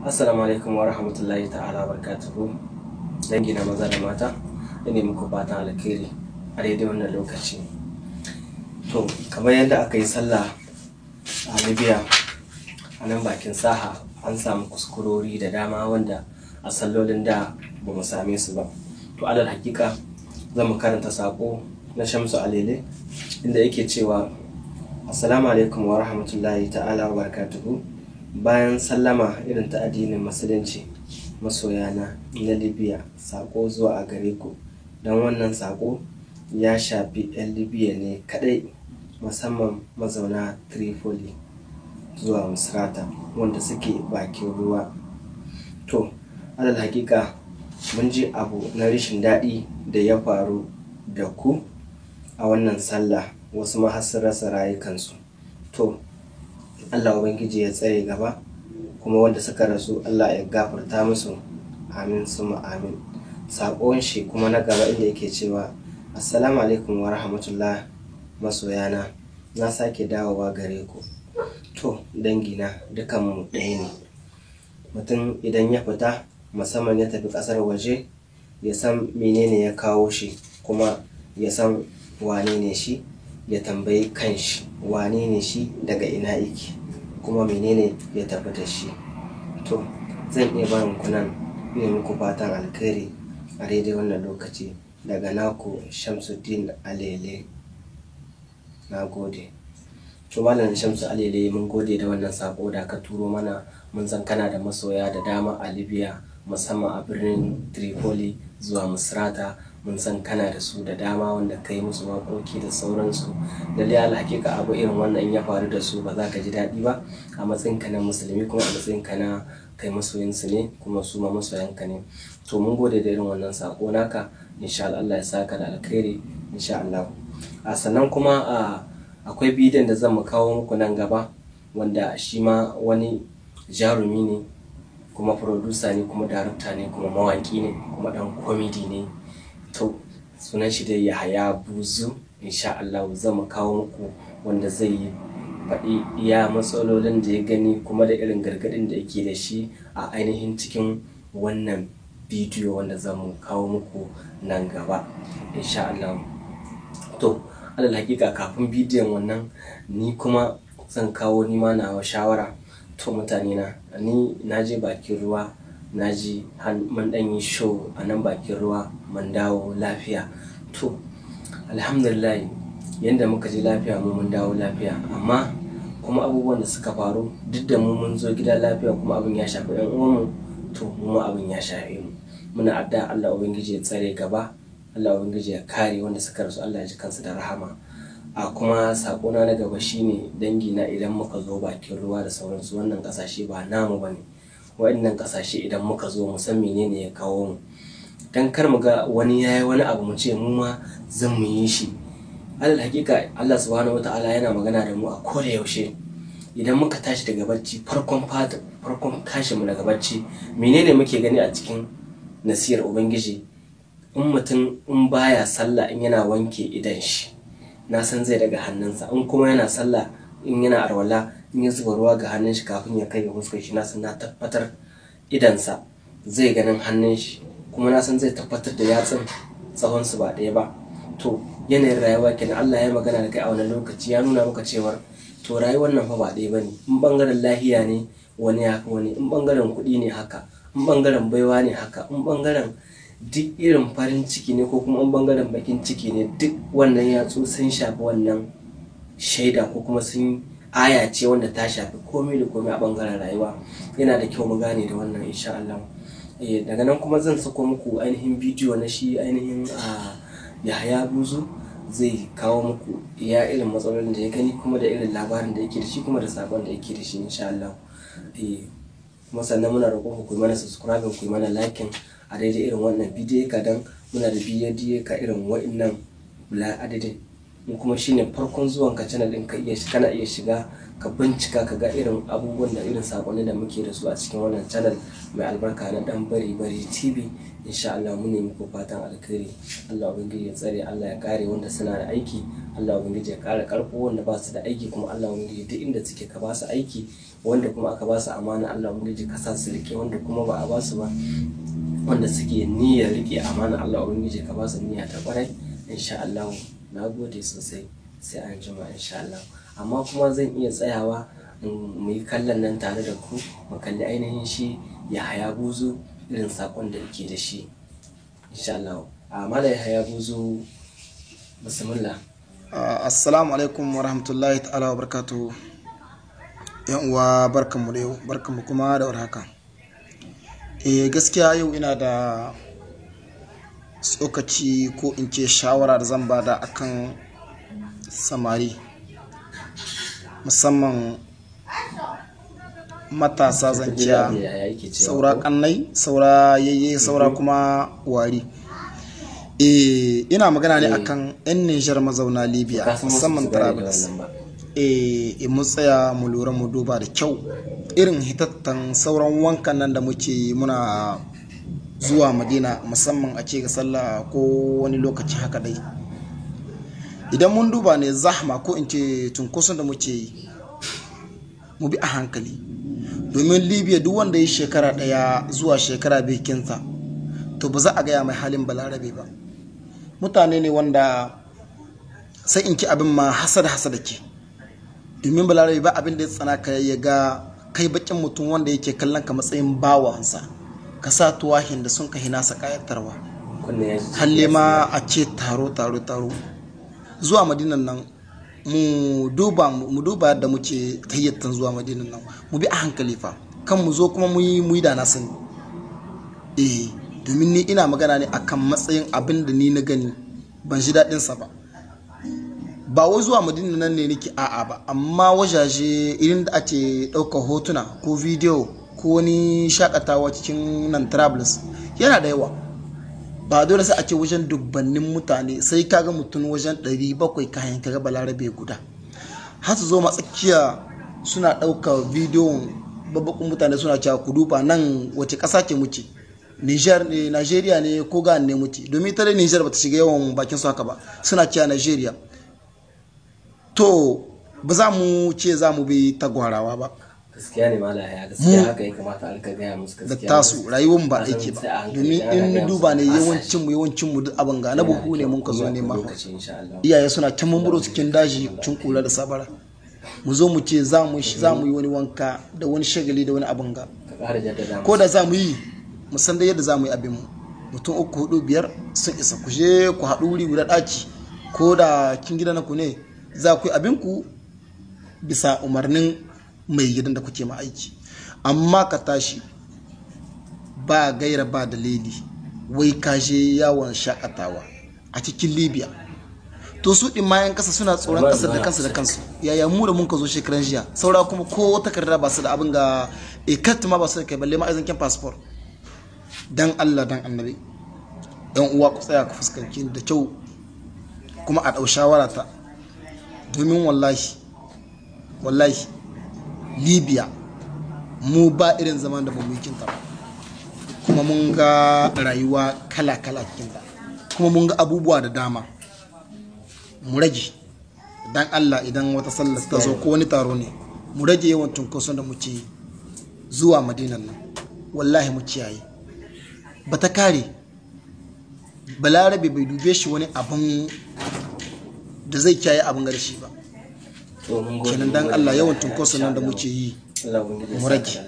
Assalamu alaikum wa rahmatullahi ta'ala barkatuhu. Dangi na maza da mata, ina muku fatan alkhairi a daidai wannan lokaci. To, kamar yadda aka yi sallah a Libya a nan bakin saha, an samu kuskurori da dama wanda a sallolin da ba mu same su ba. To, alal hakika zan mu karanta sako na Shamsu Alele inda yake cewa: "Assalamu alaikum wa rahmatullahi ta'ala wa barakatuhu. Bayan sallama irin ta addinin Musulunci, masoyana na Libya, sako zuwa a gare ku. Don wannan sako ya shafi 'yan Libya ne kadai, musamman mazauna Tripoli zuwa Misrata wanda suke bakin ruwa. To, alal hakika mun ji abu na rashin daɗi da ya faru da ku a wannan sallah, wasu ma har sun rasa rayukansu. To, Allah Ubangiji ya tsare gaba, kuma wanda suka rasu Allah ya gafarta musu, amin suma amin." Saƙon shi kuma na gaba inda yake cewa: "Assalamu alaikum wa rahmatullah, masoyana, na sake dawowa gare ku. To, dangina, dukanmu ɗaya ne. Mutum idan ya fita, musamman ya tafi ƙasar waje, ya san menene ya kawo shi, kuma ya san wane ne shi, ya tambayi kanshi wane ne shi, daga ina yake, kuma menene ya tafi da shi. To, zan iya barin ku nan, ne muku fatan alkhairi a daidai wannan lokaci. Daga naku Shamsuddin Alele. Na gode." To, Malam Shamsu Alele, mun gode da wannan sako da ka turo mana. Mun san kana da masoya da dama a Libya, musamman a birnin Tripoli zuwa Misrata. Mun san kana da su da dama wanda kai musu waƙoƙi da sauransu. Lalle alhaƙiƙa abu irin wannan in ya faru da su, ba za ka ji daɗi ba a matsayinka na Musulmi, kuma a matsayinka na kai masoyinsu ne, kuma su ma masoyanka ne. To, mun gode da irin wannan sako naka. Insha Allah, Allah ya saka da alkhairi, insha Allah. A sannan kuma akwai bidiyon da zan mu kawo muku nan gaba, wanda shi ma wani jarumi ne, kuma producer ne, kuma director ne, kuma mawaki ne, kuma dan comedy ne. To, sunan shi dai Yahaya Buzu. Insha Allah zan mu kawo muku wanda zai yi faɗi iya matsalolin da ya gani, kuma da irin gargaɗin da yake da shi a ainihin cikin wannan bidiyo wanda zan mu kawo muku nan gaba, insha Allah. To, alal hakika kafin bidiyon wannan, ni kuma zan kawo ni ma nawa shawara. To, mutane na, ni na je bakin ruwa, na ji mun ɗan yi show a nan bakin ruwa, mun dawo lafiya. To, alhamdulillah, yanda muka je lafiya, mu mun dawo lafiya. Amma kuma abubuwan da suka faru, duk da mu mun zo gida lafiya, kuma abin ya shafi yan uwanmu, to mu ma abin ya shafe mu. Muna addu'a Allah Ubangiji ya tsare gaba, Allah Ubangiji ya kare. Wanda suka rasu, Allah ya ji kansu da rahama. A kuma sakona na gaba shine, dangi na, idan muka zo bakin ruwa da sauransu, wannan kasashe ba namu bane. Waɗannan kasashe idan muka zo, mu san menene ya kawo mu, dan kar mu ga wani yayi wani abu mu ce mu ma zan mu yi shi. Alal hakika Allah Subhanahu wataala yana magana da mu a koda yaushe. Idan muka tashi daga bacci, farkon fata, farkon tashi mu daga bacci, menene muke gani a cikin nasiyar Ubangiji? In mutum in baya sallah, in yana wanke idan shi, na san zai daga hannunsa. In kuma yana sallah, in yana arwala, in ya zuba ruwa ga hannun shi kafin ya kai ga fuskar shi, na san, na tabbatar idansa zai ganin hannun shi, kuma na san zai tabbatar da yatsun tsawon su ba ɗaya ba. To, yanayin rayuwa kenan. Allah ya magana da kai a wani lokaci, ya nuna maka cewar to rayuwar nan fa ba ɗaya bane. In bangaren lahiya ne, wani ya fi wani. In bangaren kuɗi ne haka, in bangaren baiwa ne haka, in bangaren duk irin farin ciki ne, ko kuma in bangaren bakin ciki ne, duk wannan yatsu sun shafi wannan shaida, ko kuma sun aya ce wanda ta shafi komai da komai a bangaren rayuwa. Yana da kyau mu gane da wannan, insha Allah. Daga nan kuma zan sako muku ainihin bidiyo na shi ainihin a Yahaya Buzu, zai kawo muku iya irin matsalolin da ya gani, kuma da irin labarin da yake da shi, kuma da sakon da yake da shi, insha Allah. Kuma sannan muna roƙon ku mana subscribe, ku mana liking a daidai irin wannan bidiyo ka, dan muna da bidiyo ka irin wa'innan bula adadin. In kuma shine farkon zuwan ka channel ɗin, ka iya kana iya shiga ka bincika ka ga irin abubuwan da irin saƙonni da muke da su a cikin wannan channel mai albarka na Ɗan Bari Bari TV. Insha Allah mu ne muku fatan alkhairi. Allah Ubangiji ya tsare, Allah ya kare wanda suna da aiki, Allah Ubangiji ya kare karko wanda ba su da aiki, kuma Allah Ubangiji duk inda suke ka ba su aiki, wanda kuma aka ba su amana Allah Ubangiji ka sa su rike, wanda kuma ba a ba su ba, wanda suke niyyar rike amana Allah Ubangiji ka ba su niyya ta kwarai. Insha Allah na gode sosai, sai an jima insha Allah. Amma kuma zan iya tsayawa mu yi kallon nan tare da ku, mu kalli ainihin shi Yahaya Buzu irin sakon da yake da shi insha Allah. A Malam Yahaya Buzu, bismillah. Assalamu alaikum wa rahmatullahi ta'ala wa barakatuhu. Yan uwa, barkanmu da yau, barkanmu kuma da warhaka. Eh, gaskiya yau ina da tsokaci ko in ce shawara da zan bada akan samari, musamman matasa zanciya, saura kannai, saura yayye, saura kuma wari. Eh, ina magana ne akan 'yan Nijar mazauna Libya, musamman Trablus. Eh, mun tsaya mu lura mu duba da kyau irin hitattan sauran wankan nan da muke yi muna zuwa Madina, musamman a ce ga sallah ko wani lokaci haka dai. Idan mun duba ne zahma ko in ce cunkoson da muke yi, mu bi a hankali, domin Libya duk wanda ya shekara 1 zuwa shekara 2 kinsa, to ba za a gaya mai halin Balarabe ba. Mutane ne wanda sai in ki abin ma hasada hasada ke, domin Balarabe ba abin da ya tsana ka ya ga kai bakin mutum wanda yake kallon ka matsayin bawansa, ka sa tuwahin da sun ka hinasa kayatarwa, halle ma a ce taro taro taro zuwa Madinan nan. Mu duba yadda muke tayyatan zuwa Madinan nan, mu bi a hankali fa, kan mu zo kuma mu yi da na sani. Eh, domin ni ina magana ne akan matsayin abin da ni na gani ban ji daɗin sa ba. Ba wai zuwa Madinan nan ne nake a'a ba, amma wajaje irin da ake ɗaukar hotuna ko bidiyo ko wani shakatawa cikin nan Trablus yana da yawa. Ba dole sai a ce wajen dubbannin mutane sai kaga mutum wajen 700 kayan kaga Balarabe guda, har su zo matsakiya suna ɗaukar bidiyon babbakun mutane suna cewa ku duba nan wace ƙasa ce muke, Niger ne, Nigeria ne ko Ghana ne muke, domin ita dai Niger bata shiga yawan bakin su haka ba, suna cewa Nigeria. To ba za mu ce za mu bi tagwarawa ba. Gaskiya ne Malam Yahaya, gaskiya haka ya kamata a rika gaya musu da gaskiya. Tasu rayuwar ba aiki ba, domin in duba ne yawancin mu duk abin ga na buhu ne mun ka zo nema. Iyaye suna can mun buro cikin daji cin kula da sabara, mu zo mu ce za mu yi wani wanka da wani shagali da wani abin ga, ko da za mu yi mu san da yadda za mu yi abin mu. Mutum 3 4 5 sun isa, ku je ku haɗu wuri guda ɗaki, ko da kin gida na ku ne za ku yi abin ku bisa umarnin mai gidan da kuke ma aiki. Amma ka tashi ba gaira ba dalili wai ka je yawon shakatawa a cikin Libya, to su ɗin ma yan ƙasa suna tsoron ƙasar da kansu da kansu. Yaya mu da mun ka zo shekaran jiya, saura kuma ko takarda ba su da abin ga ekat ma ba su da kai, balle ma aizinkin passport. Dan Allah dan annabi, yan uwa ku tsaya ku fuskanci da kyau, kuma a ɗau shawara ta, domin wallahi wallahi Libya mu ba irin zaman da ba mu yi kinta ba, kuma mun ga rayuwa kala-kala cikinta, kuma mun ga abubuwa da dama. Mu rage dan Allah, idan wata sallar ta zo ko wani taro ne, mu rage yawan cunkoson da muke zuwa Madinan nan. Wallahi mu kiyaye, ba ta kare. Balarabe bai dube shi wani abin da zai kiyaye abin garshi ba. Kenan dan Allah yawan cunkoson nan da muke yi mu rage.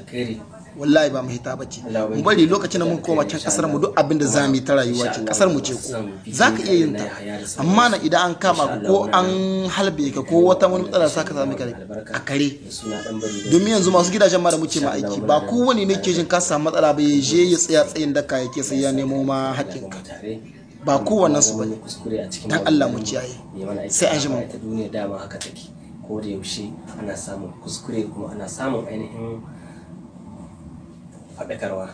Wallahi ba mu hita bace, mu bari lokacin da mun koma can kasar mu duk abin da za mu yi ta rayuwa ce kasar mu ce, ko za ka iya yin ta. Amma na idan an kama ka ko an halbe ka ko wata wani matsala sa ka sami kare a kare, domin yanzu masu gidajen ma da muke ma aiki ba kowane ne ke jin ka samu matsala ba ya je ya tsaya tsayin daka yake sai ya nemo ma haƙƙinka, ba kowannen su bane. Dan Allah mu kiyaye, sai an jima. Ta duniya dama haka take, ko da yaushe ana samun kuskure kuma ana samun ainihin faɗakarwa.